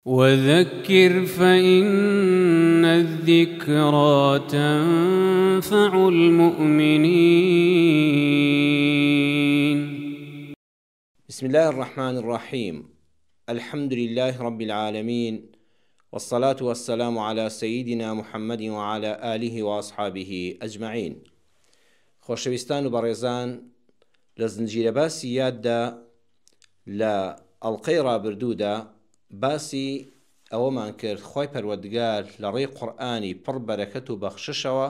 وذکر فإن الذکری تنفع المؤمنین. بسم اللە الرحمن الرحیم الحمد للە رب العالمین والصلاة والسلام علی سیدنا محمد وعلی آله واصحابه اجمعین. خۆشەویستان و بەڕێزان لە زنجیرە باسی یاددا لە ئەڵقەی ڕابردوودا باسی ئەوەمان کرد خوای پەروەردگار لە ڕێی قورئانی پڕ بەرەکەت و بەخششەوە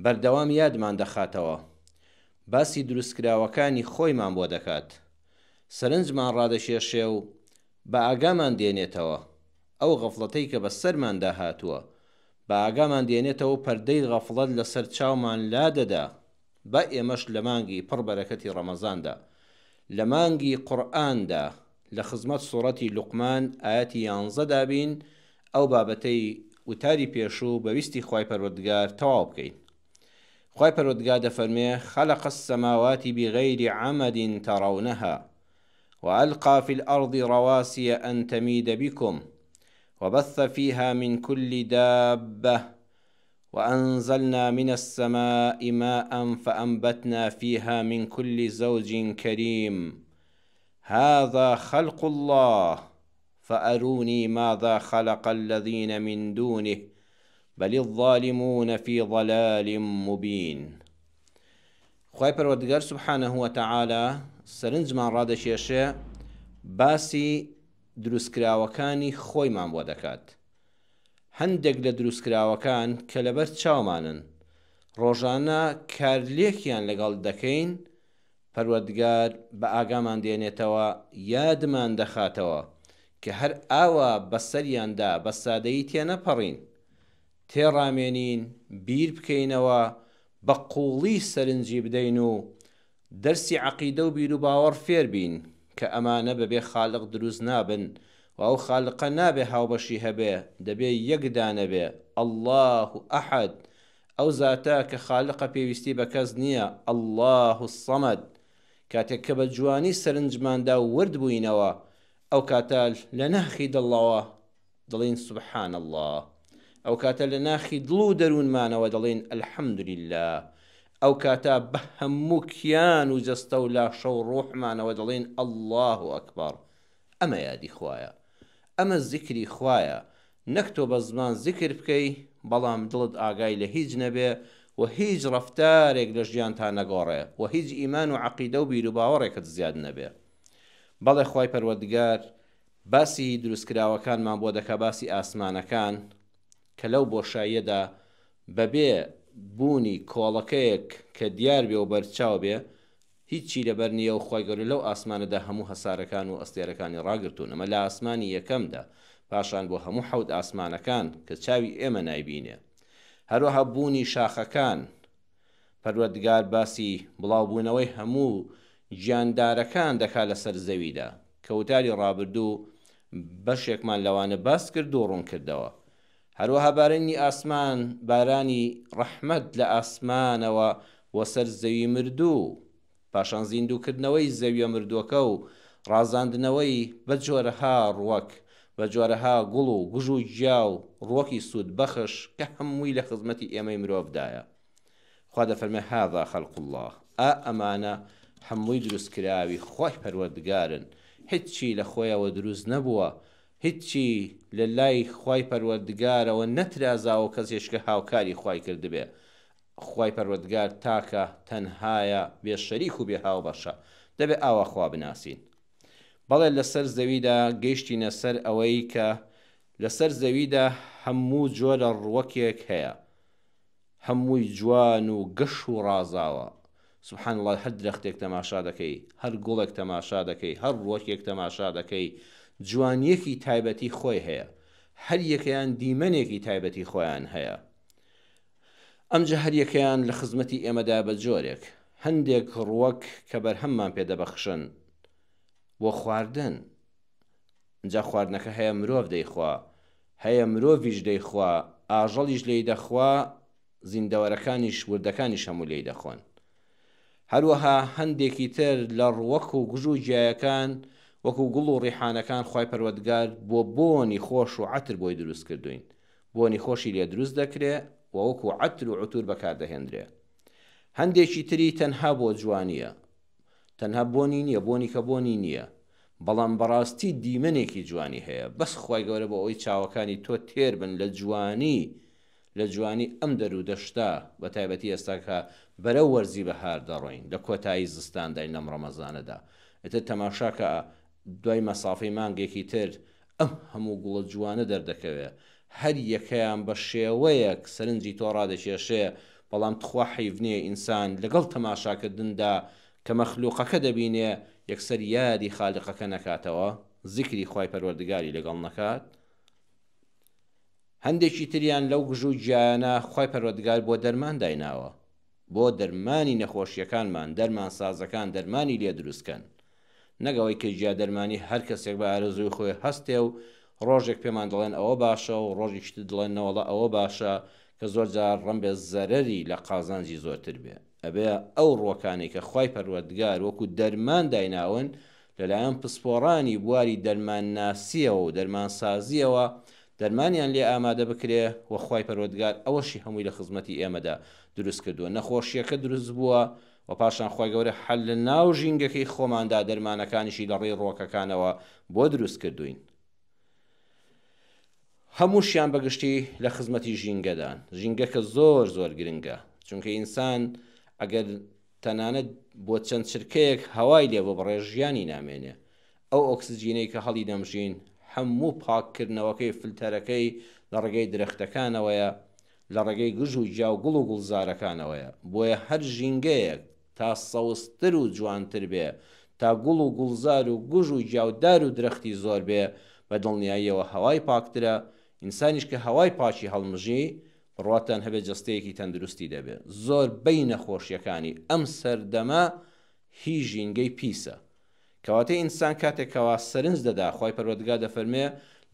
بەردەوام یادمان دەخاتەوە باسی دروستکراوەکانی خۆیمان بۆ دەکات سەرنجمان ڕادەکێشێ و بە ئاگامان دێنێتەوە ئەو غەفڵەتەی کە بەسەرماندا هاتووە بە ئاگامان دێنێتەوە و پەردەی غەفڵەت لەسەر چاومان لادەدا با ئێمەش لە مانگی پڕ بەرەکەتی ڕەمەزاندا لە مانگی قورئاندا لە خزمەت سوڕەتی لوقمان ئایەتی یانزەدا بین ئەو بابەتەی وتاری پێشوو بە ویستی خوای پەروەردگار تەواو بکەین. خوای پەروەردگار دەفەرموێ، خلق السماوات بغیر عمد ترونها وألقی فی الأرض رواسی أن تمید بکم وبث فیها من کل دابة وأنزلنا من السماء ماء فأنبتنا فيها من كل زوج كريم هذا خلق الله فأروني ماذا خلق الذين من دونه بل الظالمون في ضلال مبين. خوای پەروەردگار سبحانه وتعالی سەرنجمان ڕادەکێشێ باسی دروستکراوەکانی خۆیمان بۆ دەکات. هەندێک لە دروستکراوەکان کە لەبەر چاومانن ڕۆژانە کارلێکیان لەگەڵ دەکەین، پەروەردگار بە ئاگامان دێنێتەوە یادمان دەخاتەوە کە هەر ئاوا بەسەریاندا بە سادەیی تێنەپەڕین، تێڕامێنین، بیر بکەینەوە، بە قووڵی سەرنجی بدەین و دەرسی عەقیدە و بیروباوەڕ فێر بین کە ئەمانە بەبێ خالق دروست نابن و ئەو خالقە نابێ هاوبەشی هەبێ دەبێ یەک دانە بێ، اللە احد، ئەو زاتە کە خالقە پێویستی بە کەس نییە، اللە الصمد، کاتێک کە بە جوانی سەرنجمان دا و ورد بووینەوە ئەو کاتە لە ناخی دڵەوە دەڵێین سبحان اللە ئەو کاتە لە ناخی دڵ و دەروونمانەوە دەڵێین الحمدللە ئەو کاتە بە هەموو کیان و جەستە و لاشە و ڕوحمانەوە دەڵێین اللە اکبر ئەمە یادی خوایە ئەمە زیکری خوایە نەک تۆ بە زمان زیکر بکەی بەڵام دڵت ئاگای لە هیچ نەبێ و هیچ ڕەفتارێک لە ژیانتا نەگۆڕێ و هیچ ئیمان و عەقیدە و بیروباوەڕێکت زیاد نەبێ بەڵێ خوای پەروەردگار باسی دروستکراوەکانمان بۆ دەکا باسی ئاسمانەکان کە لەو بۆشاییەدا بەبێ بوونی کۆڵەکەیەک کە دیار بێ و بەرچاو بێ هیچی لەبەر نییە و خوای گەورە لەو ئاسمانەدا هەموو هەسارەکان و ئەستێرەکانی ڕاگرتوون ئەمە لە ئاسمانی یەکەمدا پاشان بۆ هەموو حەوت ئاسمانەکان کە چاوی ئێمە نایبینێ هەروەها بوونی شاخەکان پەروەردگار باسی بڵاوبوونەوەی هەموو گیاندارەکان دەکات لەسەر زەویدا، کە وتاری ڕابردوو بەشێکمان لەوانە باس کرد و ڕوونکردەوە. هەروەها بارینی ئاسمان، بارانی ڕەحمەت لە ئاسمانەوە بۆ سەر زەوی مردوو، پاشان زیندووکردنەوەی زەویە مردووەکە و ڕازاندنەوەی بە جۆرەها ڕووەک، بە جۆرەها گوڵ و گژ و گیا و ڕووەکی سوودبەخش کە هەمووی لە خزمەتی ئێمەی مرۆڤدایە. خوا دەفەرمێ، هذا خلق اللە، ئا ئەمانە هەمووی دروستکراوی خوای پەروەردگارن، هیچی لە خۆیەوە دروست نەبووە، هیچی لە لای خوای پەروەردگارەوە نەترازاوە کەسێک کە هاوکاری خوای کردبێ، خوای پەروەردگار تاکە، تەنهایە، بێ شەریک و بێ هاوبەشە، دەبێ ئاوا خوا بناسین. بەڵێ لەسەر زەویدا گەیشتینە سەر ئەوەی کە لەسەر زەویدا هەموو جۆرە ڕووەکێک هەیە، هەمووی جوان و گەش و ڕازاوە سبحان اللە هەر درەختێک تەماشا دەکەی هەر گوڵێک تەماشا دەکەی هەر ڕوەکێک تەماشا دەکەی جوانیەکی تایبەتی خۆی هەیە هەر یەکەیان دیمەنێکی تایبەتی خۆیان هەیە ئەمجا هەر یەکەیان لە خزمەتی ئێمەدا بە جۆرێک هەندێک ڕوەک کە بەرهەممان پێدەبەخشن بۆ خواردن جا خواردنەکە هەیە مرۆڤ دەیخوا هەیە مرۆڤیش دەیخوا ئاژەڵیش لێی دەخوا زیندەوەرەکانیش وردەکانیش هەموو لێی دەخۆن هەروەها هەندێکی تر لە ڕوەک و گژ و گیایەکان وەکو گوڵ و ڕیحانەکان خوای پەروەردگار بۆ بۆنی خۆش و عەتر بۆی دروست کردووین بۆنی خۆشی لێ دروست دەکرێ و وەکو عەتر و عوتور بەکار دەهێندرێ. هەندێکی تری تەنها بۆ جوانییە. تەنها بۆنی نییە، بۆنی کە بۆنی نییە. بەڵام بەڕاستی دیمەنێکی جوانی هەیە. بەس خوای گەورە بۆ ئەوەی چاوەکانی تۆ تێر بن لە جوانی لە جوانی ئەم دەر و دەشتە، بە تایبەتی ئێستا کە بەرەو وەرزی بەهار دەڕۆین، لە کۆتایی زستانداین لەم ڕەمەزانەدا. ئیتر تەماشاکە دوای مەسافەی مانگێکی تر ئەم هەموو گوڵە جوانە دەردەکەوێ هەر یەکەیان بە شێوەیەک سەرنجی تۆ ڕادەکێشێ بەڵام تخوا حەیف نیە ئینسان لەگەڵ تەماشاکردندا کە مەخلوقەکە دەبینێ یەکسەر یادی خالقەکە نەکاتەوە زیکری خوای پەروەردگاری لەگەڵ نەکات هەندێکی تریان لەو گژو گیایانە خوای پەروەردگار بۆ دەرمان دایناوە بۆ دەرمانی نەخۆشیەکانمان دەرمانسازەکان دەرمانی لێ دروست کەن نەک ئەوەی کە گیا دەرمانی هەر کەسێک بە ئارەزووی خۆی هەستێ و ڕۆژێک پێمان دەڵێن ئەوە باشە و ڕۆژێکی تر دەڵێن نەوەڵا ئەوە باشە کە زۆر جار ڕەنبێ زەرەری لە قازانجی زۆرتر بێ. ئەبێ ئەو ڕووەکانەی کە خوای پەروەردگار وەکو دەرمان دایناون لەلایەن پسپۆڕانی بواری دەرمانناسیەوە و دەرمانسازیەوە دەرمانیان لێ ئامادە بکرێ و خوای پەروەردگار ئەوەشی هەمووی لە خزمەتی ئێمەدا دروست کردووە نەخۆشیەکە دروست بووە وە پاشان خوای گەورە هەر لە ناو ژینگەکەی خۆماندا دەرمانەکانیشی لە ڕێی ڕوەکەکانەوە بۆ دروست کردووین. هەمووشیان بە گشتی لە خزمەتی ژینگەدان. ژینگە کە زۆر زۆر گرنگە، چونکە ئینسان ئەگەر تەنانەت بۆ چەند چرکەیەک هەوای لێ ببڕێ ژیانی نامێنێ. ئەو ئۆکسجینەی کە هەڵی دەمژین هەموو پاککردنەوەکەی فلتەرەکەی لە ڕێگەی درەختەکانەوەیە، لە ڕێگەی گژ و گیا و گوڵ و گوڵزارەکانەوەیە، بۆیە هەر ژینگەیەک تا سەوزتر و جوانتر بێ، تا گوڵ و گوڵزار و گژ و گیا و دار و درەختی زۆر بێ، بە دڵنیاییەوە هەوای پاکترە، ئینسانیش کە هەوای پاکی هەڵمژی، بڕواتان هەبێ جەستەیەکی تەندروستی دەبێ. زۆربەی نەخۆشییەکانی ئەم سەردەمە هی ژینگەی پیسە. کەواتە ئینسان کاتێک کەوا سەرنج دەدا خوای پەروەردگار دەفەرموێ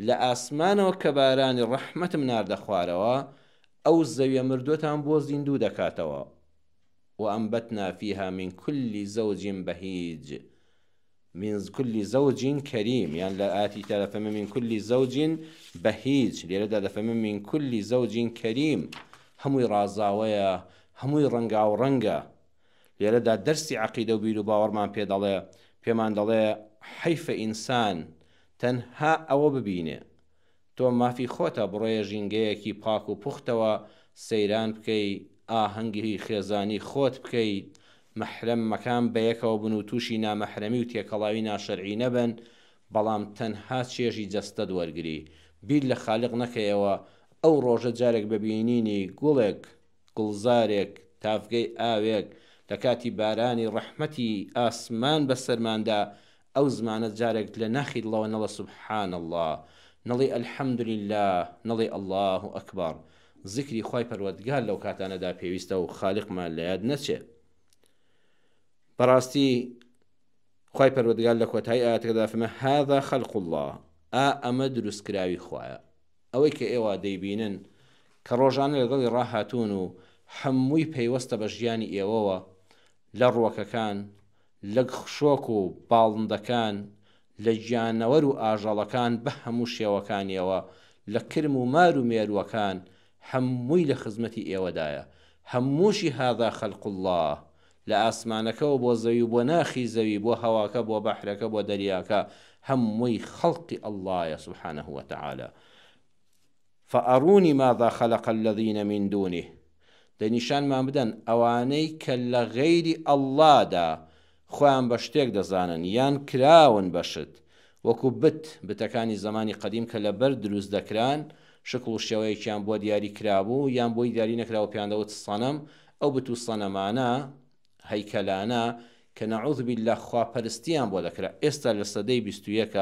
لە ئاسمانەوە کە بارانی ڕەحمەتم ناردە خوارەوە ئەو زەویە مردووەتان بۆ زیندوو دەکاتەوە وانبتنا فیها من کل زوج بهیج من کل زوج کریم یان لە ئاتی تا دەفەرموێ من کل زوج بهیج لێرەدا دەفەرموێ من کل زوج کریم هەمووی ڕازاوەیە هەمووی ڕەنگاوڕەنگە لێرەدا دەرسی عەقیدە و بیروباوەڕمان پێ دەڵێ، پێمان دەڵێ حەیفە ئینسان تەنها ئەوە ببینێ. تۆ مافی خۆتە بڕۆیە ژینگەیەکی پاک و پوختەوە سەیران بکەی، ئاهەنگی خێزانی خۆت بکەیت، مەحرەمەکان بەیەکەوە بن و تووشی نامەحرەمی و تێکەڵاوی ناشەرعی نەبن، بەڵام تەنها چێژی جەستەت وەرگری. بیر لە خالق نەکەیەوە، ئەو ڕۆژە جارێک بە بینینی گوڵێک گوڵزارێک، تاڤگەی ئاوێک، لە کاتی بارانی ڕەحمەتی ئاسمان بە سەرماندا، ئەو زمانە جارێک لە ناخی دڵەوە نەڵێ سبحان اللە، نەڵێ الحمدللە، نەڵێ اللە اکبر. زیکری خوای پەروەردگار لەو کاتانەدا پێویستە و خالقمان لە یاد نەچێ. بەڕاستی خوای پەروەردگار لە کۆتایی ئایەتەکەدا فەرمووی هذا خلق اللە، ئا ئەمە دروستکراوی خوایە. ئەوەی کە ئێوە دەیبینن کە ڕۆژانە لەگەڵی ڕاهاتوون و هەمووی پەیوەستە بە ژیانی ئێوەوە، لە ڕووەکەکان، لە خشۆک و باڵندەکان، لە گیانەوەر و ئاژەڵەکان بە هەموو شێوەکانیەوە، لە کرم و مار و مێرووەکان، هەمووی لە خزمەتی ئێوەدایە. هەمووشی هذا خلق اللە، لە ئاسمانەکەوە بۆ زەوی و بۆ ناخی زەوی، بۆ هەواکە، بۆ بەحرەکە، بۆ دەریاکە، هەمووی خەڵقی اللە یە سبحانە وتعالی. فأرونی ماذا خلق الذین من دونه، دەی نیشانمان بدەن ئەوانەی کە لە غەیری اللە دا خۆیان بە شتێک دەزانن یان کراون بە شت، وەکو بت، بتەکانی زەمانی قەدیم کە لە بەرد دروست دەکران، شکڵ و شێوەیەکیان بۆ دیاری کرابوو یان بۆی دیاری نەکرابوو پێیان دەوت صنم، ئەو بت و سەنەمانە، هەیکەلانە، کە نعوذ باللە خواپەرستیان بۆ دەکرا، ئێستا لە سەدەی 21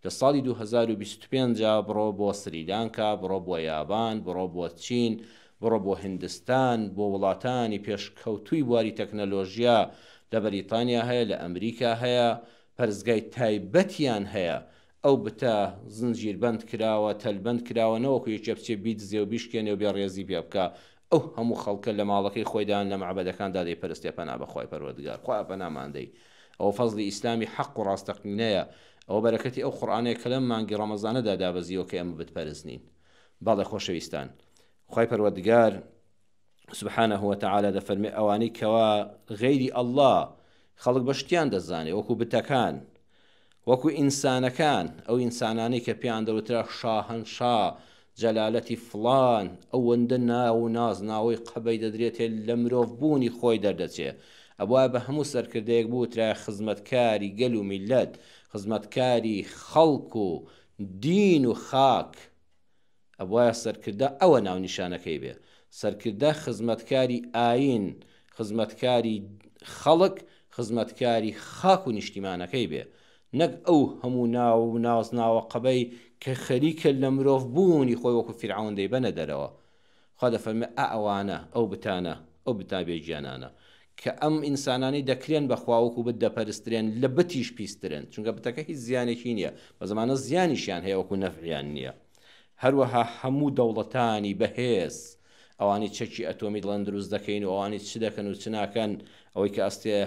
لە ساڵی 2025 بڕۆ بۆ سریلانکا، بڕۆ بۆ یابان، بڕۆ بۆ چین، بڕۆ بۆ هندستان، بۆ وڵاتانی پێشکەوتووی بواری تەکنەلۆژیا، لە بەریتانیا هەیە، لە ئەمریکا هەیە، پەرستگای تایبەتیان هەیە، ئەو بتە زنجیربەند کراوە، تەلبەند کراوە، نەوەکو یەکێ بچێ بیدزێ و بیشکێنێ و بێڕێزی پێ بکا، ئەو هەموو خەڵکە لە ماڵەکەی خۆیدا یان لە مەعبەدەکاندا دەیپەرستێ پەنا بە خوای پەروەردگار خوایە پەنامان دەی ئەوە فەزڵی ئیسلامی حەق و ڕاستەقینەیە. ئەوە بەرەکەتی ئەو قورئانەیە کە لەم مانگی ڕەمەزانەدا دابەزیوە کە ئێمە بتپەرست نین. بەڵێ خۆشەویستان، خوای پەروەردگار سبحانه وتعالی دەفەرمێ ئەوانەی کەوا غەیری اللە خەڵک بە شتیان دەزانێ وەکو بتەکان وەکو ئینسانەکان ئەو ئینسانانەی کە پێیان دەوترا شاهەنشا جەلالەتی فڵان ئەوەندە ناو و نازناوەی قەبەی دەدرێتێ لە مرۆڤ بوونی خۆی دەردەچێ ئەبوایە بە هەموو سەرکردەیەک بوترایە خزمەتکاری گەل و میللەت خزمەتکاری خەڵک و دین و خاک ئەبوایە سەرکردە ئەوە ناونیشانەکەی بێ سەرکردە خزمەتکاری ئاین خزمەتکاری خەڵک خزمەتکاری خاک و نیشتیمانەکەی بێ نەک ئەو هەموو ناو و نازناوە قەبەی کە خەریکە لە مرۆڤ بوونی خۆی وەکو فیرعەون دەیبەنە دەرەوە خوا دەفەرمێ ئا ئەوانە ئەو بتانە ئەو بتە بێ گیانانە کە ئەم ئینسانانەی دەکرێن بە خوا وەکو بت دەپەرسترێن لە بتیش پیسترن چونکە بتەکە هیچ زیانێکی نییە بە زمانە زیانیشیان هەیە وەکو نەفعیان نییە هەروەها هەموو دەوڵەتانی بەهێز ئەوانەی چەکی ئەتۆمی دڵێن دروست دەکەین و ئەوانەی چ دەکەن و چ ناکەن ئەوەی کە ئەستێ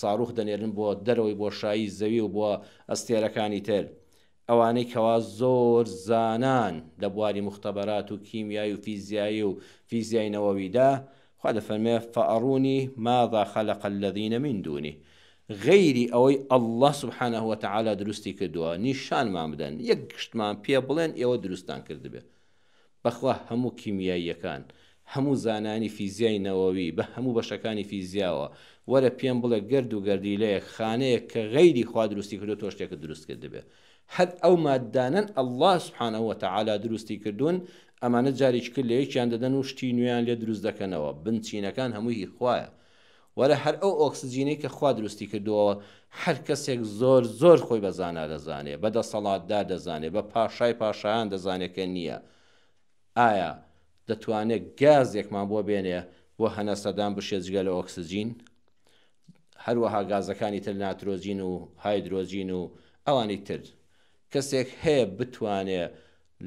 ساروخ دەنێرن بۆ دەرەوەی بۆشایی زەوی و بۆ ئەستێرەکانی تر ئەوانەی کەوا زۆر زانان لە بواری موختەبەرات و کیمیای و فیزیایی و فیزیای نەوەویدا، خوا دەفەرموێ، فأرونی ماذا خلق الذین من دونه، غەیری ئەوەی اللە سبحانە وتعالی دروستی کردووە نیشانمان بدەن، یەک شتمان پێ بڵێن ئێوە دروستتان کردبێ. بەخوا هەموو کیمیاییەکان، هەموو زانایانی فیزیای نەوەوی بە هەموو بەشەکانی فیزیاوە، وەرە پێم بڵێ گەرد و گەردیلەیەک، خانەیەک کە غەیری خوا دروستی کردووە تۆ شتێکت دروست کردبێ. هەر ئەو ماددانەن اللە سبحانە وتعالی دروستی کردوون، ئەمانە جارێکی کر لە یەکیان دەدەن و شتی نوێیان لێ دروست دەکەنەوە، بنچینەکان هەمووی هی خوایە. وەرە هەر ئەو ئۆکسجینەی کە خوا دروستی کردووە هەر کەسێک زۆر زۆر خۆی بە زانا دەزانێ، بە دەسەڵاتدار دەزانێ، بە پاشای پاشایان دەزانێ کە نییە، ئایا دەتوانێ گازێکمان بۆ بێنێ بۆ هەنەسەدان بشێ جگە لە ئۆکسجین؟ هەروەها گازەکانی تر ناترۆجین و هایدرۆجین و ئەوانی تر. کەسێک هەیە بتوانێ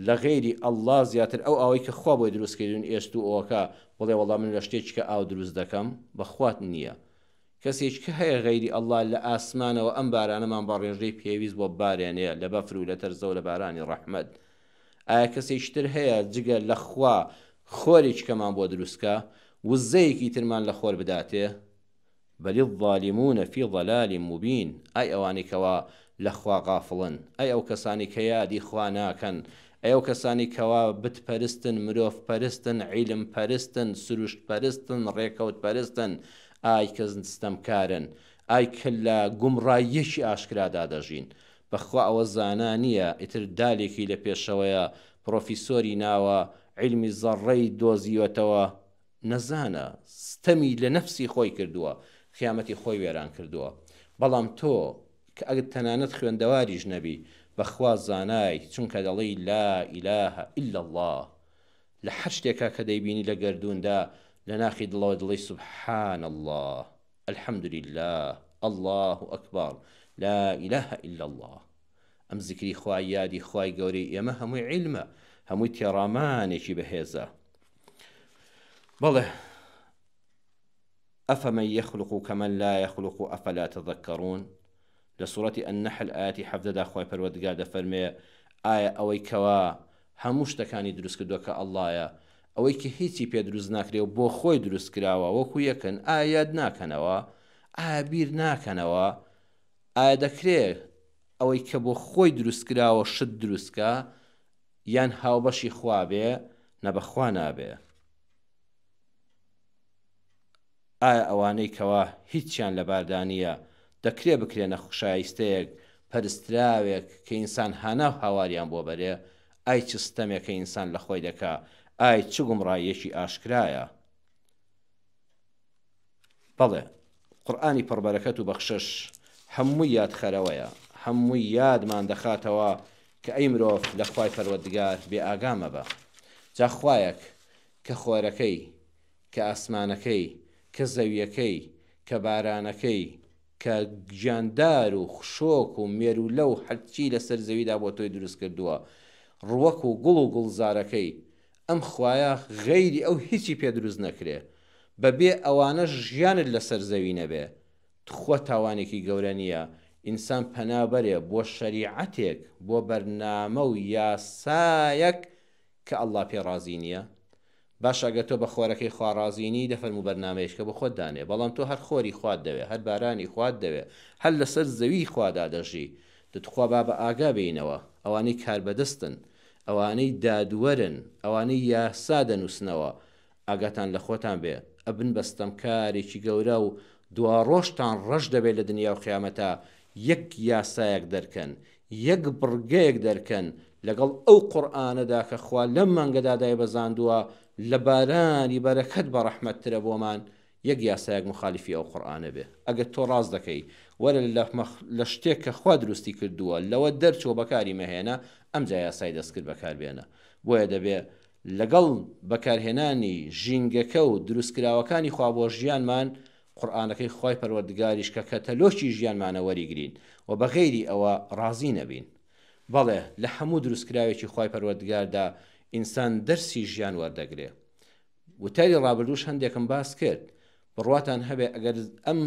لە غەیری اللە زیاتر ئەو ئاوەی کە خوا بۆی دروست کردوون ئێست و ئۆکە بڵێ وەڵا من لە شتێکی کە ئاو دروست دەکەم بەخوات نییە کەسێکی کە هەیە غەیری اللە لە ئاسمانەوە ئەم بارانەمان بە ڕێژەی پێویست بۆ ببارێنێ لە بەفر و لە تەرزە و لە بارانی ڕەحمەت ئایا کەسێکی تر هەیە جگە لە خوا خۆرێکی کەمان بۆ دروست کا وزەیەکی ترمان لە خۆر بداتێ بل الظالمون فی ضلال مبین ئای ئەوانەی کەوا لە خوا غافڵن، ئەی ئەو کەسانەی کە یادی خوا ناکەن، ئەی ئەو کەسانەی کەوا بت پەرستن، مرۆڤ پەرستن، عیلم پەرستن، سروشت پەرستن، ڕێکەوت پەرستن، ئای کە ستەمکارن، ئای کە لە گومڕاییەکی ئاشکرادا دەژین. بەخوا ئەوە زانا نییە، ئیتر دالێکی لە پێشەوەیە، پڕۆفیسۆری ناوە، عیلمی زەڕڕەی دۆزیوەتەوە، نەزانە، ستەمی لە نەفسی خۆی کردووە، قیامەتی خۆی وێران کردووە. بەڵام تۆ کە ئەگەر تەنانەت خوێندەواریش نەبی، بە خوا زانای، چونکە دەڵێی لا الە الا اللە. لە هەر شتێکا کە دەیبینی لە گەردووندا، لە ناخی دڵەوە دڵێی سبحان اللە، الحمد للە، اللە اکبر، لا الە الا اللە. ئەم زیکری خوای یادی خوای گەورەی ئێمە هەمووی عیلمە، هەمووی تێڕامانێکی بەهێزە. بەڵێ ئەفەمەن یەخلق کەمەن لا یەخلق ئەفەلا تذکرون لە سوڕەتی النحل ئایەتی حەڤدەدا خوای پەروەردگار دەفەرمێ ئایا ئەوەی کەوا هەموو شتەکانی دروست کردووە کە ئەڵڵایە ئەوەی کە هیچی پێ دروست ناکرێ و بۆ خۆی دروست کراوە وەکو یەکن ئایا یاد ناکەنەوە ئایا بیر ناکەنەوە ئایا دەکرێ ئەوەی کە بۆ خۆی دروست کراوە شت دروست کا یان هاوبەشی خوا بێ نە بەخوا نابێ ئایا ئەوانەی کەوا هیچیان لەباردا نییە دەکرێ بکرێنە شایستەیەک پەرستراوێک کە ئینسان هانا و هاواریان بۆ بەرێ ئای چ ستەمێکە ئینسان لە خۆی دەکا ئای چ گومڕاییەکی ئاشکرایە بەڵێ قورئانی پڕبەرەکەت و بەخشش هەمووی یادخەرەوەیە، هەمووی یادمان دەخاتەوە کە ئەی مرۆڤ لە خوای پەروەردگار بێ ئاگا مەبە. جا خوایەک کە خۆرەکەی، کە ئاسمانەکەی، کە زەویەکەی، کە بارانەکەی، کە گیاندار و خشۆک و مێروولە و هەرچی لەسەر زەویدا بۆ تۆی دروست کردووە، ڕوەک و گوڵ و گوڵزارەکەی، ئەم خوایە غەیری ئەو هیچی پێ دروست نەکرێ بە بێ ئەوانەش ژیانت لەسەر زەوی نەبێ تخوا تاوانێکی گەورە نیە. ئینسان پەنا بەرێ بۆ شەریعەتێک، بۆ بەرنامە و یاسایەک کە اللە پێ ڕازی نییە؟ باشە ئەگەر تۆ بە خۆرەکەی خوا ڕازی نی دە فەرموو بەرنامەیەکە بۆ خۆت دانێ بەڵام تۆ هەر خۆری خوات دەوێ هەر بارانی خوات دەوێ هەر لەسەر زەوی خوادا دەژی دە توخوا با بە ئاگا بێینەوە ئەوانەی کاربەدەستن ئەوانەی دادوەرن ئەوانەی یاسا دەنوسنەوە ئاگاتان لە خۆتان بێ ئەبن بە ستەمکارێکی گەورە و دواڕۆژتان ڕەش دەبێ لە دنیا و قیامەتا یەک یاسایەک دەرکەن یەک بڕگەیەک دەرکەن لەگەڵ ئەو قورئانەدا کە خوا لەم مانگەدا دایبەزاندووە لە بارانی بەرەکەت بەڕەحمەتترە بۆمان یەک یاسایەک موخالیفی ئەو قورئانە بێ ئەگەر تۆ ڕاست دەکەی وەرە لە لە شتێک کە خوا دروستی کردووە لەوە دەرچۆ بەکاری مەهێنە ئەمجا یاسای دەستکرد بەکار بێنە بۆیە دەبێ لەگەڵ بەکارهێنانی ژینگەکە و دروستکراوەکانی خوا بۆ ژیانمان قورئانەکەی خوای پەروەردگاریش کە کەتەلۆکی ژیانمانە وەریگرین و بە غەیری ئەوە ڕازی نەبین. بەڵێ لە هەموو دروستکراوێکی خوای پەروەردگاردا ئینسان دەرسی ژیان وەردەگرێ. وتاری ڕابردووش هەندێکم باس کرد. بڕواتان هەبێ ئەگەر ئەم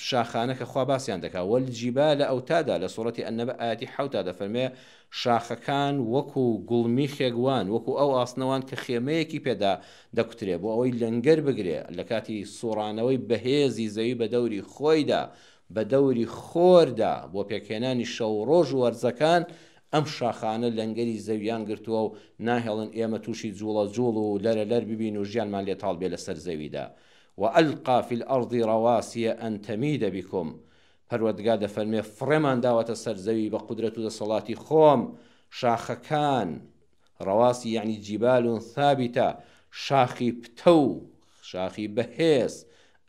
شاخانە کە خوا باسیان دەکا والجبال اوتادا لە سوڕەتی النبأ ئایەتی حەوتا دەفەرمێ شاخەکان وەکو گوڵمیخێک وان وەکو ئەو ئاسنە وان کە خێمەیەکی پێدا دەکوترێ بۆ ئەوەی لەنگەر بگرێ لە کاتی سوڕانەوەی بەهێزی زەوی بە دەوری خۆیدا بە دەوری خۆردا بۆ پێکهێنانی شەو و ڕۆژ و وەرزەکان ئەم شاخانە لەنگەری زەویان گرتووە و ناهێڵن ئێمە تووشی جوڵە جوڵ و لەرە لەر ببین و ژیانمان لێ تاڵ بێ لەسەر زەویدا وألقی فی الارض رواسی ان تمید بکم پەروەردگار دەفەرموێ فڕێمان داوەتە سەر زەوی بە قودرەت و دەسەڵاتی خۆم شاخەکان، رواسی یەعنی جبال ثابتە، شاخی پتەو، شاخی بەهێز،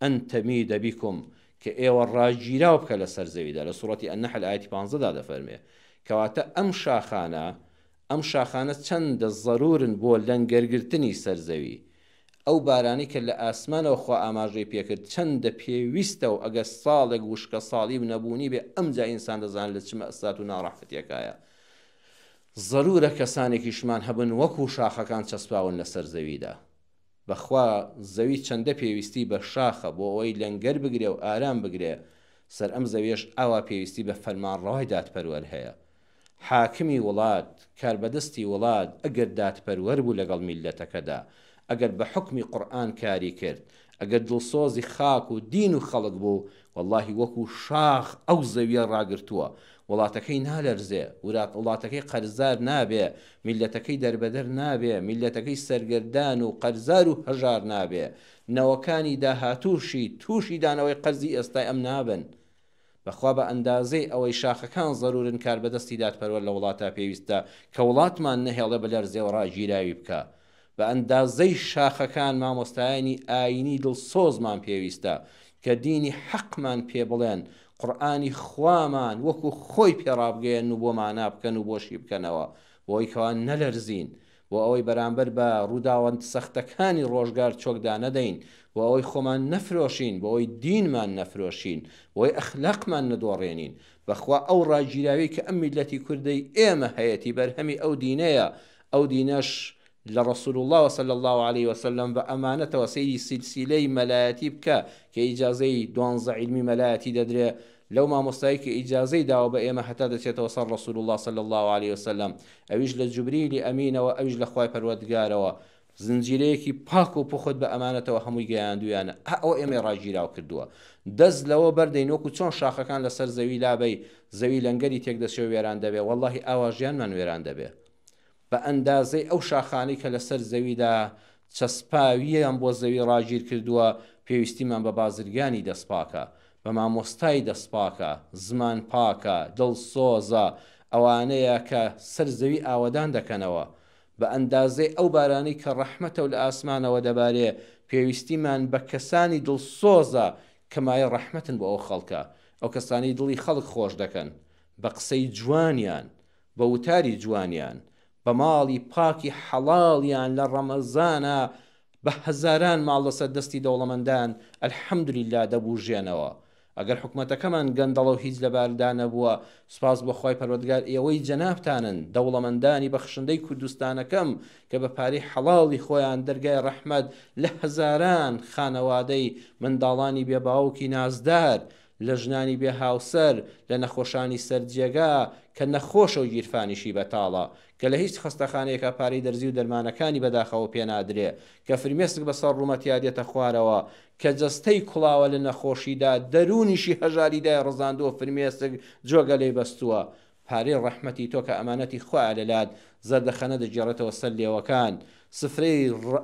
ان تمید بکم کە ئێوە ڕاگیراو بکە لەسەر زەویدا، لە سوڕەتی النحل ئایەتی 15 دا دەفەرموێ کەواتە ئەم شاخانە ئەم شاخانە چەندە زەرورن بۆ لەنگەرگرتنی سەر زەوی، ئەو بارانەی کە لە ئاسمانەوە خوا ئاماژەی پێکرد چەندە پێویستە و ئەگەر ساڵێک وشکەساڵی و نەبوونی بێ ئەمجا ئینسان دەزانێت لە چ مەئسات و ناڕەحەتیەکایە. زەرورە کەسانێکیشمان هەبن وەکو شاخەکان چەسپاون لەسەر زەویدا. بەخوا زەوی چەندە پێویستی بە شاخە بۆ ئەوەی لەنگەر بگرێ و ئارام بگرێ، سەر ئەم زەویەش ئاوا پێویستی بە فەرمانڕەوای دادپەروەر هەیە. حاکمی وڵات، کاربەدەستی وڵات ئەگەر دادپەروەر بوو لەگەڵ میللەتەکەدا، ئەگەر بە حوکمی قورئان کاری کرد، ئەگەر دڵسۆزی خاک و دین و خەڵک بوو، وەڵاهی وەکو شاخ ئەو زەویە ڕاگرتووە، وڵاتەکەی نالەرزێ، وڵاتەکەی قەرزار نابێ، میللەتەکەی دەربەدەر نابێ، میللەتەکەی سەرگەردان و قەرزار و هەژار نابێ، نەوەکانی داهاتووشی تووشی دانەوەی قەرزی ئێستای ئەم نابن. بەخوا بە ئەندازەی ئەوەی شاخەکان زەرورن کاربەدەستی دادپەروەر لە وڵاتا پێویستە کە وڵاتمان نەهێڵێ بلەرزێ و ڕاگیراوی بکا. بە ئەندازەی شاخەکان مامۆستایانی ئاینی دڵسۆزمان پێویستە کە دینی حەقمان پێ بڵێن قورئانی خوامان وەکو خۆی پێ ڕابگەیەنن و بۆ مانا بکەن و بۆشی بکەنەوە بۆی کەوا نەلەرزین بۆ ئەوەی بەرامبەر بە ڕووداوە سەختەکانی ڕۆژگار چۆک دانەدەین، بۆ ئەوەی خۆمان نەفرۆشین، بۆ ئەوەی دینمان نەفرۆشین، بۆ ئەوەی ئەخلاقمان نەدۆڕێنین. بەخوا ئەو ڕاگیراویەی کە ئەم میللەتی کوردەی ئێمە هەیەتی بەرهەمی ئەو دینەیە، ئەو دینەش لە رسول اللە صلی اللە علیە وسلم بە ئەمانەتەوە سەیری سیلسیلەی مەلایەتی بکە کە ئیجازەی دوانزە عیلمی مەلایەتی دەدرێ لەو مامۆستای کە ئیجازەی داوە بە ئێمە هەتا دەچێتەوە سەر رسول اللە صلی اللە علیە وسلم ئەویش لە جوبریلی ئەمینەوە ئەویش لە خوای پەروەردگارەوە زنجیرەیەکی پاک و پوخت بە ئەمانەتەوە هەمووی گەیاندویانە ئا ئەوە ئێمەی ڕاگیراو کردووە دەست لەوە بەردەین وەکو چۆن شاخەکان لەسەر زەوی لابەی زەوی لەنگەری تێک دەچێ و وێران دەبێ وەڵاهی ئاوا ژیانمان وێران دەبێ بە ئەندازەی ئەو شاخانەی کە لەسەر زەویدا چەسپاوییان بۆ زەوی ڕاگیر کردووە، پێویستیمان بە بازرگانی دەستپاکە، بە مامۆستای دەستپاکە، زمان پاکە، دڵسۆزە، ئەوانەیە کە سەر زەوی ئاوەدان دەکەنەوە. بە ئەندازەی ئەو بارانەی کە ڕەحمەتە و لە ئاسمانەوە دەبارێ، پێویستیمان بە کەسانی دڵسۆزە کە مایەی ڕەحمەتن بۆ ئەو خەڵکە، ئەو کەسانەی دڵی خەڵک خۆش دەکەن بە قسەی جوانیان، بە وتاری جوانیان، بە ماڵی پاکی حەڵاڵیان لە ڕەمەزانا بە هەزاران ماڵ لەسەر دەستی دەوڵەمەندان الحمدللە دەبوژێنەوە. ئەگەر حکومەتەکەمان گەندەڵە و هیچ لەباردا نەبووە، سوپاس بۆ خوای پەروەردگار ئێوەی جەنابتانن دەوڵەمەندانی بەخشندەی کوردستانەکەم کە بە پارەی حەڵاڵی خۆیان دەرگای ڕەحمەت لە هەزاران خانەوادەی منداڵانی بێ باوکی نازدار لە ژنانی بێ هاوسەر، لە نەخۆشانی سەر جێگا کە نەخۆشە و گیرفانیشی بەتاڵە، کە لە هیچ خەستەخانەیەکا پارەی دەرزی و دەرمانەکانی بەداخەوە پێ نادرێ، کە فرمێسک بەسەر ڕوومەتیا دێتە خوارەوە، کە جەستەی کوڵاوە لە نەخۆشیدا، دەروونیشی هەژاری دایڕزاندووە فرمێسک جۆگەلەی بەستووە. پارەی ڕەحمەتی تۆ کە ئەمانەتی خوایە لە لات، زەردەخەنە دەگێڕێتەوە سەر لێوەکان، سفرەی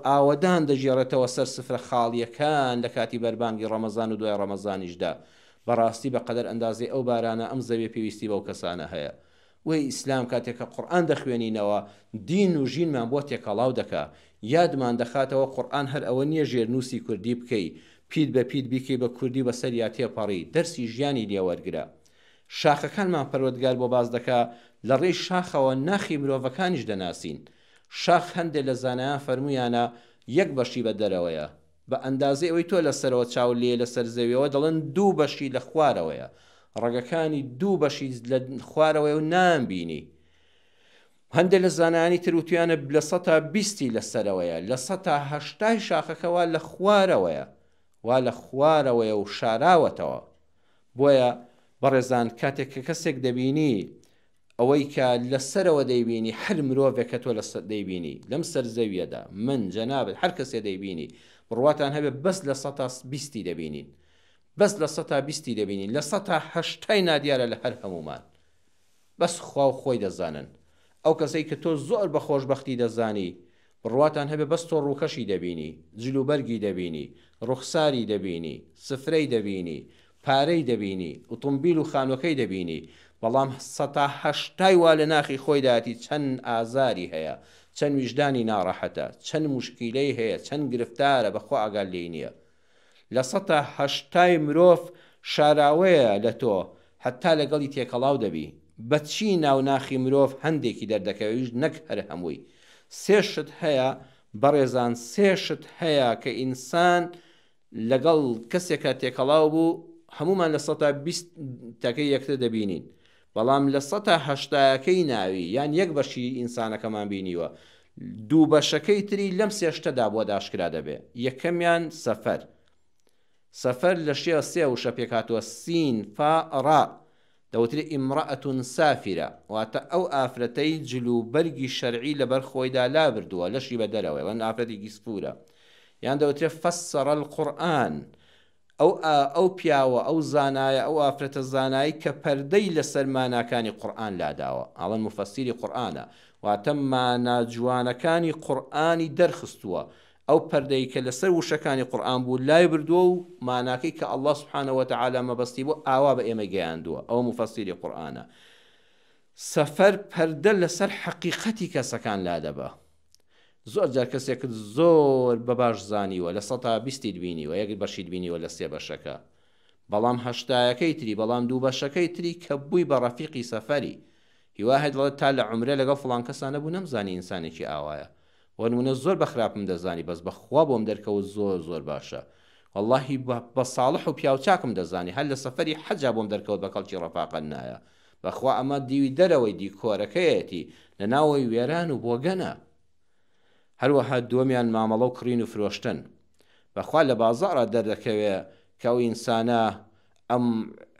ئاوەدان دەگێڕێتەوە سەر سفرە خاڵییەکان لە کاتی بەربانگی ڕەمەزان و دوای ڕەمەزانیشدا. بەڕاستی بە قەدەر ئەندازەی ئەو بارانە ئەم زەویە پێویستی بەو کەسانە هەیە. وەی ئیسلام کاتێک کە قورئان دەخوێنینەوە دین و ژینمان بۆ تێکەڵاو دەکا. یادمان دەخاتەوە قورئان هەر ئەوە نییە ژێرنووسی کوردی بکەی، پیت بە پیت بیکەی بە کوردی و بەسەریا تێپەڕی، دەرسی ژیانی لێ وەرگرە. شاخەکانمان پەروەردگار بۆ باس دەکا، لە ڕێی شاخەوە ناخی مرۆڤەکانیش دەناسین. شاخ هەندێ لە زانایان فەرموویانە یەک بەشی بە دەرەوەیە، بە ئەندازەی ئەوەی تۆ لە سەرەوە چاوت لێیە لە سەر زەویەوە دەڵێن دوو بەشی لە خوارەوەیە، ڕەگەکانی دوو بەشی لە خوارەوەیە و نایانبینی. هەندێ لە زانایانی تر وتویانە لە سەتا بیستی لە سەرەوەیە، لە سەتا هەشتای شاخەکە وا لە خوارەوەیە، وا لە خوارەوەیە و شاراوەتەوە. بۆیە بەڕێزان کاتێک کە کەسێک دەبینی ئەوەی کە لە سەرەوە دەیبینی هەر مرۆڤێک کە تۆ لە دەیبینی لەم سەر زەویەدا من جەنابت هەر کەسێ دەیبینی بڕواتان هەبێ بەس لە سەتا بیستی دەبینین بەس لە سەتا بیستی دەبینین لە سەتا هەشتای نادیارە لە هەر هەمومان بەس خوا و خۆی دەزانن. ئەو کەسەی کە تۆ زۆر بە خۆشبەختی دەزانی، بڕواتان هەبێ بەس تۆ ڕووکەشی دەبینی، جلوبەرگی دەبینی، ڕوخساری دەبینی، سفرەی دەبینی، پارەی دەبینی، ئوتومبیل و خانوەکەی دەبینی، بەڵام سەتا هەشتای وا لە ناخی خۆیدایەتی چەند ئازاری هەیە، چەند ویژدانی ناڕەحەتە، چەند موشکیلەی هەیە، چەند گرفتارە بەخوا ئاگات لێی نیە. لە سەتا هەشتای مرۆڤ شاراوەیە لە تۆ هەتا لەگەڵی تێکەڵاو دەبی بە چی ناو ناخی مرۆڤ هەندێکی دەردەکەوێ ئەویش نەک هەر هەمووی سێ شت هەیە بەڕێزان سێ شت هەیە کە ئینسان لەگەڵ کەسێکا تێکەڵاو بوو هەموومان لە سەتا 20 تەکەی یەکتر دەبینین بەڵام لە سەتا هەشتایەکەی ناوی یان یەک بەشی ئینسانەکەمان بینیوە دوو بەشەکەی تری لەم سێ شتەدا بۆت ئاشکرا دەبێ یەکەمیان سەفەر سەفەر لە شێ سێ وشە پێکهاتووە سین فا ڕا دەوترێ امرأة سافرە واتە ئەو ئافرەتەی جل و بەرگی شەرعی لەبەر خۆیدا لابردووە لەشی بە دەرەوەیە وەن ئافرەتێکی سفورە یان دەوترێ فسر القرآن ئەو ئەو پیاوە، ئەو زانایە، ئەو ئافرەتە زانایەی کە پەردەی لەسەر ماناکانی قورئان لاداوە، ئەڵێن موفەسیری قورئانە، واتە مانا جوانەکانی قورئانی دەرخستووە، ئەو پەردەی کە لەسەر وشەکانی قورئان بوو لایبردووە و ماناکەی کە اللە سبحانە وتعالی مەبەستی بوو ئاوا بە ئێمەی گەیاندووە، ئەوە موفەسیری قورئانە. سەفەر پەردە لەسەر حەقیقەتی کەسەکان لادەبا. زۆر جار کەسێکت زۆر بە باش زانیوە لە سەتا بیستیت بینیوە یەک بەشیت بینیوە لە سێ بەشەکە بەڵام هەشتایەکەی تری بەڵام دوو بەشەکەی تری کە بووی بە ڕەفیقی سەفەری هیوا هەیە دەڵێت تا لە عومرە لەگەڵ فڵان کەسا نەبوو نەمزانی ئینسانێکی ئاوایە بۆ نمونە زۆر بە خراپم دەزانی بەس بەخوا بۆم دەرکەوت زۆر زۆر باشە وەڵاهی بە ساڵح و پیاوچاکم دەزانی هەر لە سەفەری حەجا بۆم دەرکەوت بە کەڵکی ڕەفاقەت نایە بەخوا ئەمە دیوی دەرەوەی دیکۆرەکەیەتی لە ناوەوەی وێران و بۆگەنە. هەروەها دووەمیان مامەڵە و کڕین و فرۆشتن. بەخوا لە بازاڕا دەردەکەوێ کە ئەو ئینسانە ئەم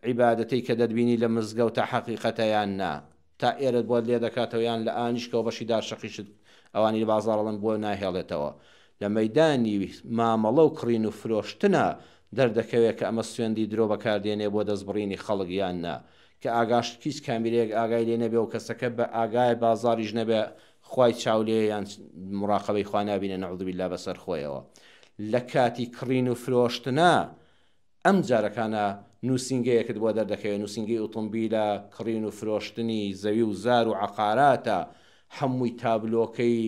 عیبادەتەی کە دەتبینی لە مزگەوتە حەقیقەتە یان نا. تا ئێرەت بۆت لێدەکاتەوە یان لە ئانیشکەوە بەشی دارشەقیشت ئەوانی لە بازاڕ ئەڵێن بۆ ناهێڵێتەوە. لە مەیدانی مامەڵە و کڕین و فرۆشتنا دەردەکەوێ کە ئەمە سوێندی درۆ بەکاردێنێ بۆ دەستبڕینی خەڵک یان نا. کە ئاگاش هیچ کامیرەیەک ئاگای لێ نەبێ و کەسەکە بە ئاگای بازاڕیش نەبێ خوای چاو لێیە یان مڕاقەبەی خوا نابینێ نعوذ باللە بەسەر خۆیەوە لە کاتی کڕین و فرۆشتنا ئەم جارەکانە نووسینگەیەکت بۆ دەردەکەوێ نووسینگەی ئوتومبیلە کڕین و فرۆشتنی زەوی و زار و عەقاراتە هەمووی تابلۆکەی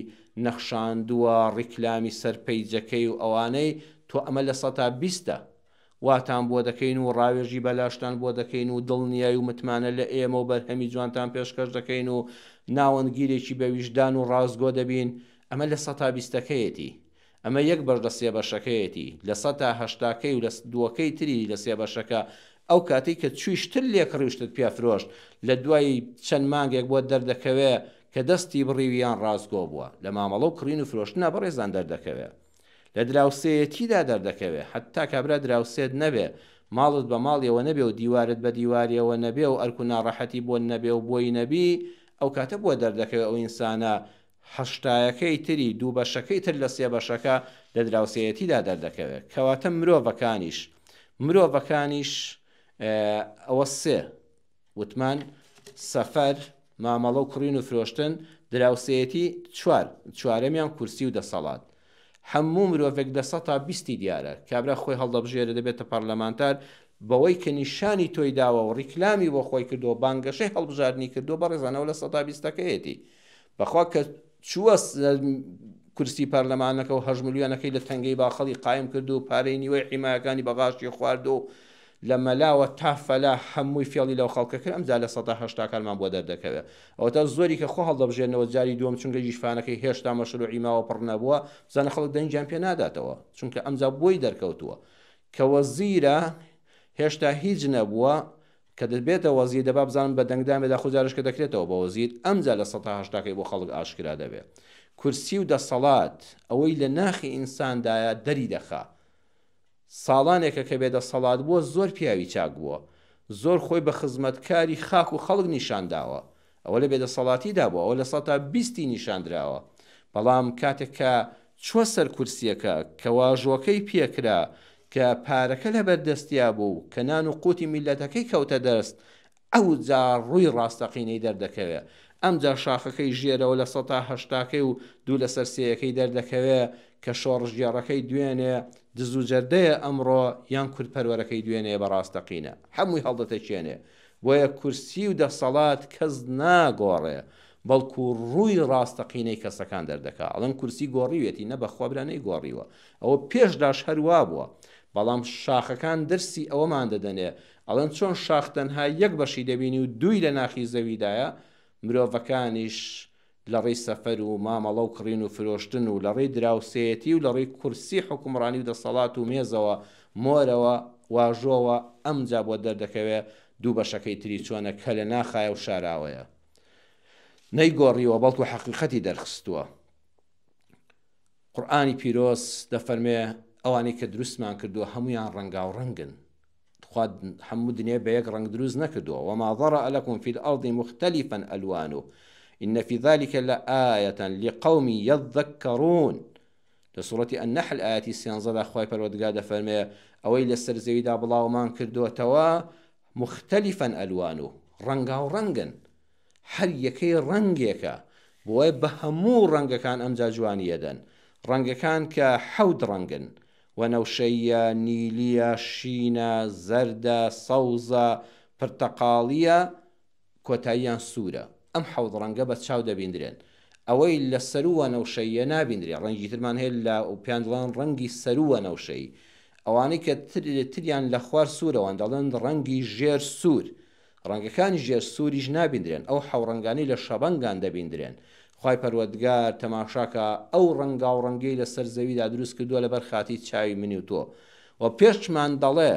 نەخشاندووە ڕیکلامی سەر پەیجەکەی و ئەوانەی تۆ ئەمە لە سەتا بیستە واتان بۆ دەکەین و ڕاوێژی بەلاشتان بۆ دەکەین و دڵنیای و متمانە لە ئێمە و بەرهەمی جوانتان پێشکەش دەکەین و ناوەندگیرێکی بە ویژدان و ڕاستگۆ دەبین، ئەمە لە سەتا بیستەکەیەتی. ئەمە یەک بەش لە سێ بەشەکەیەتی. لە سەتا هەشتاکەی و لە دووەکەی تری لە سێ بەشەکە ئەو کاتەی کە چووی شتت لێ کڕی و شتت پێ فرۆشت لە دوای چەند مانگێک بۆت دەردەکەوێ کە دەستی بڕیوی یان ڕاستگۆ بووە. لە مامەڵە و کڕین و فرۆشتنا بەڕێزان دەردەکەوێ. لە دراوسێیەتیدا دەردەکەوێ، حەتتا کابرا دراوسێت نەبێ، ماڵت بە ماڵیەوە نەبێ و دیوارت بە دیواریەوە نەبێ و ئەرک و ناڕەحەتی بۆت نەبێ و بۆی نەبی ئەو کاتە بۆ دەردەکەوێ ئەو ئینسانە هەشتایەکەی تری دوو بەشەکەی تر لە سێ بەشەکە لە دراوسێیەتیدا دەردەکەوێ کەواتە مرۆڤەکانیش مرۆڤەکانیش ئەوە سێ وتمان سەفەر، مامەڵە و کڕین و فرۆشتن، دراوسێیەتی، چوار، چوارەمیان کورسی و دەسەڵات. هەموو مرۆڤێک لە سەتا بیستی دیارە. کابرا خۆی هەڵدەبژێرێ دەبێتە پەرلەمانتار، بەوەی کە نیشانی تۆی داوە و ڕیکلامی بۆ خۆی کردووە، بانگەشەی هەڵبژاردنی کردووە، بەڕێزان ئەوە لە سەتا بیستەکەیەتی. بەخوا کە چووە کورسی پەرلەمانەکە و هەشت ملیۆنەکەی لە تەنگەی باخەڵی قایم کرد و پارەی نیوەی حیمایەکانی بە غاشی خوارد و لە مەلاوە تا فەلا هەمووی فێڵی لەو خەڵکە کرد ئەمجا لە سەتا هەشتاکانمان بۆ دەردەکەوێ ئەوەتا زۆری کە خۆ هەڵدەبژێرنەوە جاری دووەم چونکە گیرفانەکەی هێشتا مەشروعی ماوە پڕ نەبووە بزانە خەڵک دەنگیان پێ ناداتەوە چونکە ئەمجا بۆی دەرکەوتووە کە وەزیرە هێشتا هیچ نەبووە کە دەبێتە وەزیر دەبا بزانم بە دەنگدان بێ داخۆ جارێش کە دەکرێتەوە بە وەزیر ئەمجا لە سەتا هەشتاکەی بۆ خەڵک ئاشکرا دەبێ. کورسی و دەسەڵات ئەوەی لە ناخی ئینساندایە دەری دەخا. ساڵانێکە کە بێ دەسەڵات بووە زۆر پیاوی چاک بووە. زۆر خۆی بە خزمەتکاری خاک و خەڵک نیشان داوە. ئەوە لە بێدەسەڵاتیدا بووە، ئەوە لە سەتا بیستی نیشان دراوە. بەڵام کاتێک کە چووە سەر کورسییەکە، کە واژۆکەی پێ کرا، کە پارەکە لە بەر دەستیا بوو، کە نان و قوتی میللەتەکەی کەوتە دەست، ئەوجا ڕووی ڕاستەقینەی دەردەکەوێ. ئەمجا شاخەکەی ژێرەوە لە سەتا هەشتاکەی و دوو لەسەر سێیەکەی دەردەکەوێ، کە شۆڕشگێڕەکەی دوێنێ دز و جەردەیە ئەمڕۆ، یان کوردپەروەرەکەی دوێنێیە بە ڕاستەقینە. هەمووی هەڵدەتەکێنێ. بۆیە کورسی و دەسەڵات کەس ناگۆڕێ بەڵکو ڕووی ڕاستەقینەی کەسەکان دەردەکا ئەڵێن کورسی گۆڕیوێتی نە بەخوا برا نەیگۆڕیوە ئەوە پێش داش هەر وابووە بەڵام شاخەکان درسی ئەوەمان دەدەنێ ئەڵێن چۆن شاخ تەنها یەک بەشی دەبینی و دووی لە ناخی زەویدایە مرۆڤەکانیش لە ڕێی سەفەر و مامەڵە و کڕین و فرۆشتن و لە ڕێی دراوسێیەتی و لە ڕێی کورسی حوکمڕانی و دەسەڵات و مێزەوە مۆرەوە واژۆوە ئەمجا بۆت دەردەکەوێ دوو بەشەکەی تری چۆنە کە لە ناخایە و شاراوەیە نەیگۆڕیوە بەڵکو حەقیقەتی دەرخستووە. قورئانی پیرۆز دەفەرمێ ئەوانەی کە دروستمان کردووە هەموویان ڕەنگاوڕەنگن. خوا هەموو دنیای بە یەک ڕەنگ دروست نەکردووە وما ذرأ لكم في الأرض مختلفا ألوانه إن في ذلك لآية لقوم يذكرون لە سوڕەتی النحل ئایەتی سێنزەدا خوای پەروەردگار دەفەرمێ ئەوەی لەسەر زەویدا بڵاومان کردۆتەوە مختلفا ألوانه ڕەنگاو ڕەنگن هەر یەکەی ڕەنگێکە بۆیە بە هەموو ڕەنگەکان ئەمجا جوانی ئەدەن ڕەنگەکان کە حەوت ڕەنگن وەنەوشەییە، نیلییە، شینە، زەردە، سەوزە، پرتەقاڵییە، کۆتاییان سوورە. ئەم حەوت ڕەنگە بە چاو دەبیندرێن. ئەوەی لە سەروو وەنەوشەییە نابیندرێ. ڕەنگی ترمان هەیە لە پێیان دەڵێن ڕەنگی سەروو وەنەوشەیی. ئەوانەی کە تریان لە خوار سوورەوەن دەڵێن ڕەنگی ژێر سوور. ڕەنگەکانی ژێر سووریش نابیندرێن، ئەو حەوڕەنگانەی لە شەبەنگان دەبیندرێن. خوای پەروەردگار تەماشاکە ئەو ڕەنگاوڕەنگیەی لەسەر زەویدا دروست کردووە لەبەر خاتری چاوی منی و تۆ. وە پێشمان دەڵێ،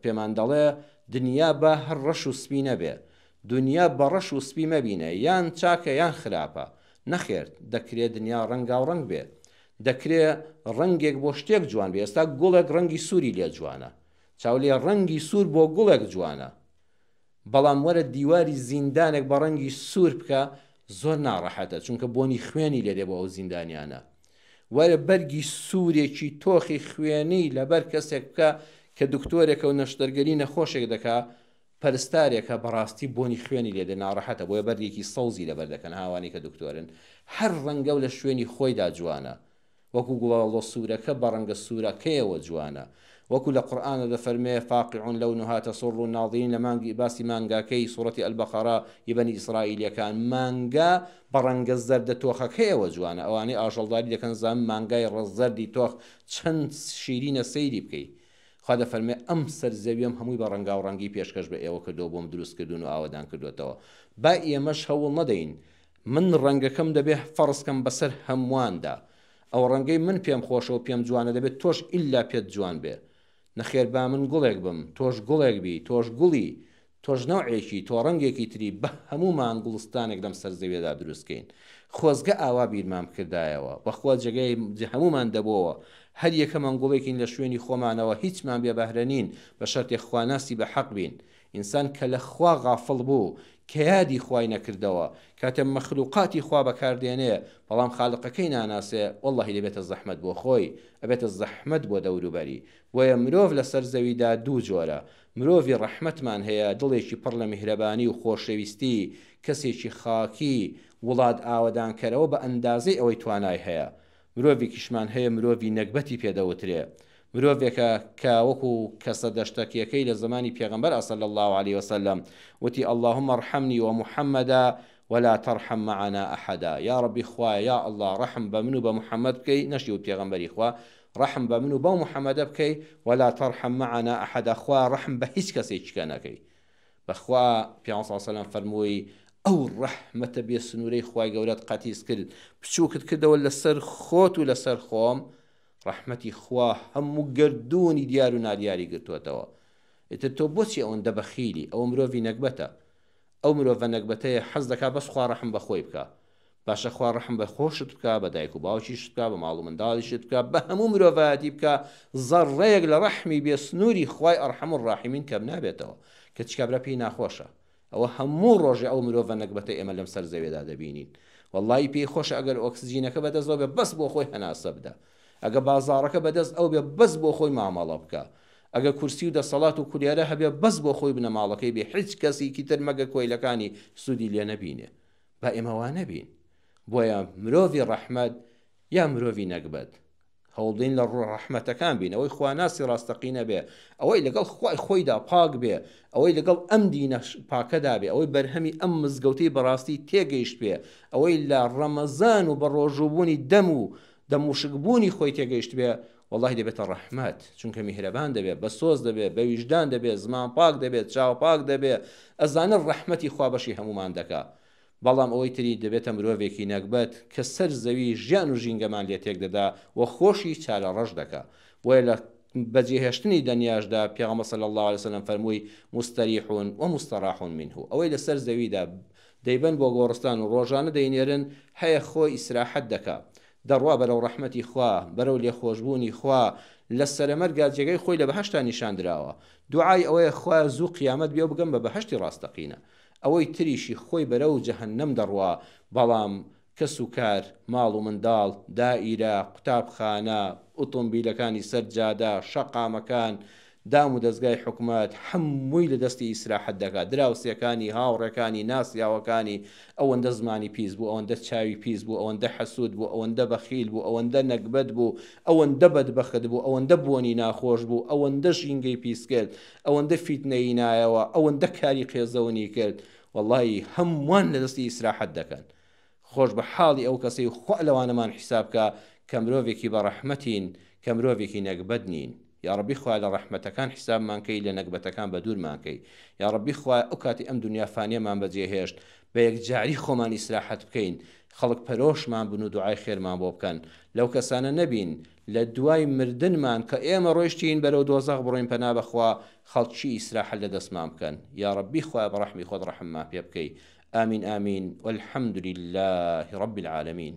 پێمان دەڵێ دنیا با هەر ڕەش و سپی نەبێ. دنیا بە ڕەش و سپی مەبینە، یان چاکە یان خراپە. نەخێر، دەکرێ دنیا ڕەنگاوڕەنگ بێ. دەکرێ ڕەنگێک بۆ شتێک جوان بێ. ئێستا گوڵێک ڕەنگی سووری لێ جوانە. چاو لێ ڕەنگی سوور بۆ گوڵێک جوانە بەڵام وەرە دیواری زیندانێک بە ڕەنگی سوور بکە زۆر ناڕەحەتە چونکە بۆنی خوێنی لێ دێ بۆ ئەو زیندانیانە وەرە بەرگی سوورێکی تۆخی خوێنی لەبەر کەسێک بکە کە دکتۆرێکە و نەشتەرگەری نەخۆشێک دەکا پەرستارێکە بەڕاستی بۆنی خوێنی لێ دێ ناڕەحەتە بۆیە بەرگێکی سەوزی لەبەر دەکەن هاوانی کە دکتۆرن هەر ڕەنگە و لە شوێنی خۆیدا جوانە وەکو گوڵەڵە سوورەکە بە ڕەنگە سوورەکەیەوە جوانە وەکو لە قورئاندا دەفەرموێ، فاقع لونها تسر الناظرین لە مانگی باسی مانگاکەی سورەتی البقرە ی بەنی ئیسرائیلیەکان مانگا بە ڕەنگە زەردە تۆخەکەیەوە جوانە ئەوانەی ئاژەڵداری دەکەن زان مانگای ڕە زەردی تۆخ چەند شیرینە سەیری بکەی خوا دەفەرموێ ئەم سەر زەویەم هەمووی بە ڕەنگاو ڕەنگی پێشکەش بە ئێوە کردووە بۆم دروست کردوون و ئاوەدان کردووەتەوە با ئێمەش هەوڵ نەدەین من ڕەنگەکەم دەبێ فەرز کەم بەسەر هەموواندا. ئەو ڕەنگەی من پێم خۆشە و پێم جوانە دەبێ تۆش ئیللا پێت جوان بێ. نەخێر با من گوڵێک بم، تۆش گوڵێک بی، تۆش گوڵی، تۆش نەوعێکی، تۆ ڕەنگێکی تری، با هەموومان گوڵستانێک لەم سەر زەویەدا دروست کەین. خۆزگە ئاوا بیرمان بکردایەوە بەخوا جێگای هەموومان دەبۆوە هەر یەکەمان گوڵێکین لە شوێنی خۆمانەوە هیچمان بێ بەهرە نین بە شەرتێ خواناسی بە حەق بین ئینسان کە لە خوا غافڵ بوو کە یادی خوای نەکردەوە کاتێ مەخلوقاتی خوا بەکار دێنێ بەڵام خالقەکەی ناناسێ وەڵاهی دەبێتە زەحمەت بۆ خۆی ئەبێتە زەحمەت بۆ دەوروبەری بۆیە مرۆڤ لەسەر زەویدا دوو جۆرە مرۆڤی ڕەحمەتمان هەیە دڵێکی پڕ لە میهرەبانی و خۆشەویستی کەسێکی خاکی وڵات ئاوەدانکەرەوە بە ئەندازەی ئەوەی توانای هەیە مرۆڤێکیشمان هەیە مرۆڤی نەگبەتی پێ دەوترێ مرۆڤێکە کە وەکو کەسە دەشتەکیەکەی لە زەمانی پێغەمبەر صلی اللە علیە وسلم وتی اللهم ارحمنی ومحمدا ولا ترحم معنا احدا یاڕەبی خوایە یا اللە ڕەحم بە من و بە محمد بکەی نەشی وت پێغەمبەری خوا ڕەحم بە من و بەو محمدە بکەی ولا ترحم معنا احدا خوایە ڕەحم بە هیچ کەسێکی کە نەکەی بەخوا پێغەمبەر صلی اللە علیە وسلم فەرمووی ئەو ڕەحمەتە بێ سنوورەی خوای گەورەت قەتیس کرد بچووکت کردەوە لەسەر خۆت و لەسەر خۆم ڕەحمەتی خوا هەموو گەردوونی دیار و نادیاری گرتووەتەوە ئیتر تۆ بۆچی ئەوەندە بەخیلی ئەوە مرۆڤی نەگبەتە ئەو مرۆڤە نەگبەتەیە حەز دەکا بەس خوا ڕەحم بە خۆی بکا باشە خوا ڕەحم بە خۆشت بکا بە دایک و باوکیشت بکا بە ماڵ و منداڵیشت بکا بە هەموو مرۆڤایەتی بکا زەڕڕەیەک لە ڕەحمی بێ سنووری خوای ئەڕحەم الڕاحمین کەم نابێتەوە کەچی کابرا پێی ناخۆشە ئەوە هەموو ڕۆژێ ئەو مرۆڤە نەگبەتە ئێمە لەم سەر زەوێدا دەبینین وەڵڵاهی پێی خۆشە ئەگەر ئۆکسجینەکە بەدەستەوە بێ بەس بۆ خۆی هەناسە بدا ئەگە بازاڕەکە بەدەست ئەو بێ بەس بۆ خۆی مامەڵە بکا ئەگە کورسی و دەسەڵات و کولێرە هەبێ بەس بۆ خۆی بنەماڵەکەی بێ هیچ کەسیکی تر مەگە کۆیلەکانی سوودی لێ نەبینێ با ئێمە وا نەبین بۆیە مرۆڤی ڕەحمەت یا مرۆڤی نەگبەت هەوڵدەین لە ڕەحمەتەکان بین ئەوەی خواناسی ڕاستەقینە بێ ئەوەی لەگەڵ خوای خۆیدا پاک بێ ئەوەی لەگەڵ ئەم دینە پاکەدا بێ ئەوەی بەرهەمی ئەم مزگەوتەی بەڕاستی تێگەیشت بێ ئەوەی لە ڕەمەزان و بە ڕۆژووبوونی دەم و دەموشکبوونی خۆی تێگەیشت بێ وەڵاهی دەبێتە ڕەحمەت چونکە میهرەبان دەبێ بە سۆز دەبێ بە ویژدان دەبێ زمان پاک دەبێ چاو پاک دەبێ ئەزانێ ڕەحمەتی خوا بەشی هەموومان دەکا بەڵام ئەوەی تری دەبێتە مرۆڤێکی نەگبەت کە سەر زەوی ژیان و ژینگەمان لێ تێک دەدا و خۆشی چارە ڕەش دەکا بۆیە لە بەجێهێشتنی دەنیاشدا پێغەمبەر صلی اللە علیە وسلم فەرمووی مستریح و مستراح منه ئەوەی لەسەر زەویدا دەیبەن بۆ گۆڕستان و ڕۆژانە دەینێرن هەیە خۆی ئیسراحەت دەکا دەڕوا بەرەو ڕەحمەتی خوا بەرەو لێخۆشبوونی خوا لە سەرەمەرگا جێگەی خۆی لە بەهەشتا نیشان دراوە دوعای ئەوەیە خوایە زوو قیامەت بێ و بگەم بە بەهەشتی ڕاستەقینە ئەوەی تریشی خۆی بەرەو جەهەنەم دەڕوا بەڵام کەس و کار، ماڵ و منداڵ، دائیرە، قوتابخانە، ئوتۆمبیلەکانی سەر جادە، شەقامەکان، دام و دەزگای حکومەت، هەمووی لە دەستی ئیسراحەت دەکا، دراوسێکانی، هاوڕێکانی، ناسیاوەکانی، ئەوەندە زمانی پیس بوو، ئەوەندە چاوی پیس بوو، ئەوەندە حەسوود بوو، ئەوەندە بەخیل بوو، ئەوەندە نەگبەت بوو، ئەوەندە بەدبەخت بوو، ئەوەندە بۆنی ناخۆش بوو، ئەوەندە ژینگەی پیس کرد، ئەوەندە فیتنەیی نایەوە، ئەوەندە کاری قێزەونی کرد، وەڵایی هەمووان لە دەستی ئیسراحەت دەکەن. خۆش بە حاڵی ئەو کەسەی خوا لەوانەمان حیساب کا کە مرۆڤێکی بە ڕەحمەتین کە مرۆڤێکی نەگبەت نین. یاڕەبی خوایە لە ڕەحمەتەکان حیسابمان کەی لە نەگبەتەکان بەدوورمان کەی. یاڕەبی خوایە ئەو کاتەی ئەم دونیا فانیەمان بەجێ هێشت بە یەکجاری خۆمان ئیسراحەت بکەین خەڵک پەرۆشمان بن و دوعای خێرمان بۆ بکەن لەو کەسانە نەبین لە دوای مردنمان کە ئێمە ڕۆیشتین بەرەو دۆزەخ بڕۆین پەنا بەخوا خەڵکی ئیسراحەت لە دەستمان بکەن یاڕەبی خوایە بە ڕەحمی خۆت ڕەحممان پێ بکەی آمین آمین والحمد للە رب العالمین.